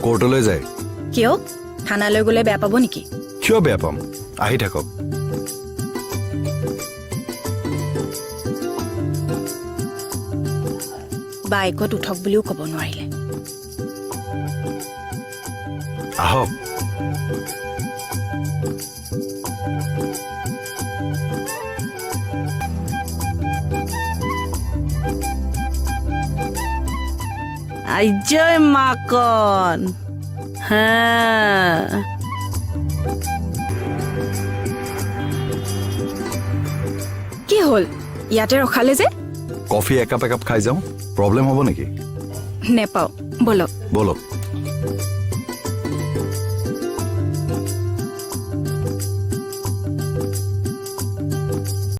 কোৰ্টলৈ যায়। কিয়, থানালৈ গ'লে বেয়া পাব নেকি? কিয় বেয়া পাম, আহি থাকক। বাইকত উঠক বুলিও ক'ব নোৱাৰিলে। আহক। জয় মাকন। হ্যাঁ, কি হ'ল, ইয়াতে ৰখালে যে? কফি একাপ একাপ খাই যাওঁ, প্ৰব্লেম হ'ব নেকি? নেপাওঁ, ব'লক। ব'লক।